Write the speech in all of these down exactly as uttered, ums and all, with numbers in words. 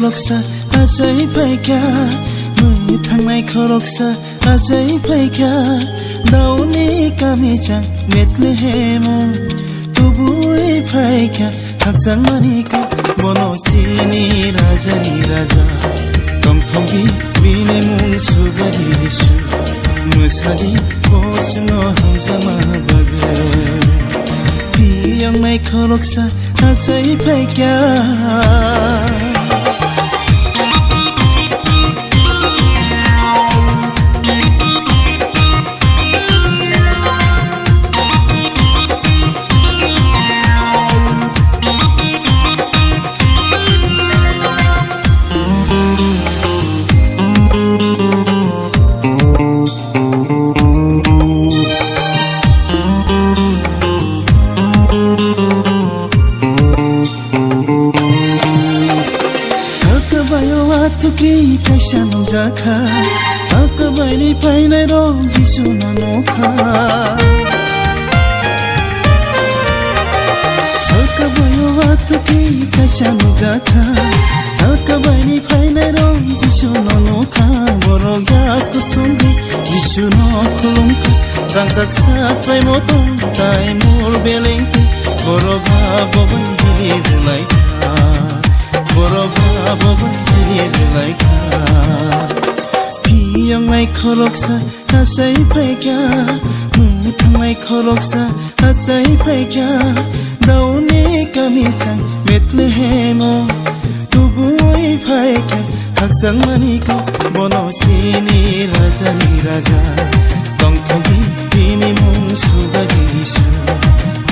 Khoroksa achai phaikha, mwthangnai khoroksa achai phaikha, Daudni kami chang Bethlehemo. Tubui phaikha khakchangmani kok, bono chini rajani raja. Tongthokdi bini mung Subari Jisu, mwsadi bo chwngno hamjakma bagwi. Phiyoknai khoroksa achai phaikha. Salkabaio atukri kaisa nukjakha, salkabaini phainairok Jisuno nukha. Salkabaio atukri kaisa nukjakha, salkabaini phainairok Jisuno nukha. Borok jas kusungwi Jisuno khulumkha, rangchak satraimo tong tai mur belengkhe, borok ha bobai hini rwlaikha, borok ha bobai hini rwlaikha. Phiyoknai khoroksa achai phaikha, mwthangnai khoroksa achai phaikha, Daudni kami chang Bethlehemo. Tubui phaikha khakchangmani kok, bono chini rajani raja. Tongthokdi bini mung Subari Jisu,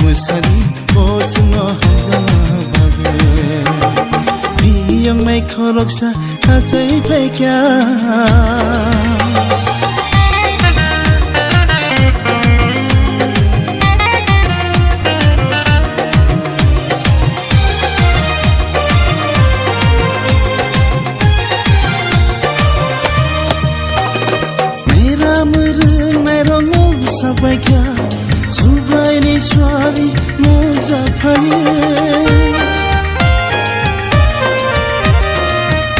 mwsadi bo chwngno hamjakma bagwi. Phiyoknai khoroksa achai phaikha. Mairam rwngnairokno sabaikha, Subraini chuari mungsa phaiwi.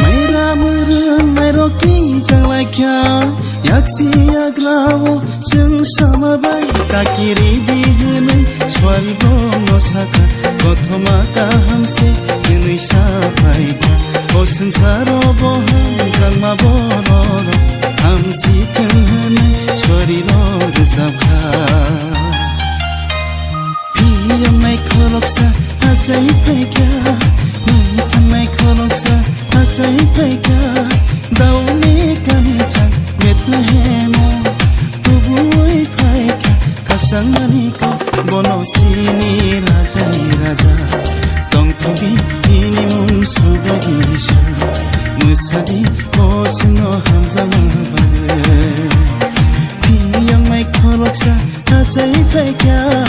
Mairam rwngnairok kijak laikha, yaksi yagrao chwng sama bai takiri di hwnwi swarigwno sakha, kothoma kaham se hwnwi saphaikha. O swngcharo bo hamjakma bororok hamsi thwng hwnwi swariro rwchapkha. Phiyoknai khoroksa achai phaikha, mwthangnai khoroksa achai phaikha, Daudni kami chang Bethlehemo. Tubui phaikha khakchangmani kok, bono chini rajani raja. Tongthokdi bini mung Subari Jisu, mwsadi bo chwngno hamjakma bagwi. Phiyoknai khoroksa achai phaikha.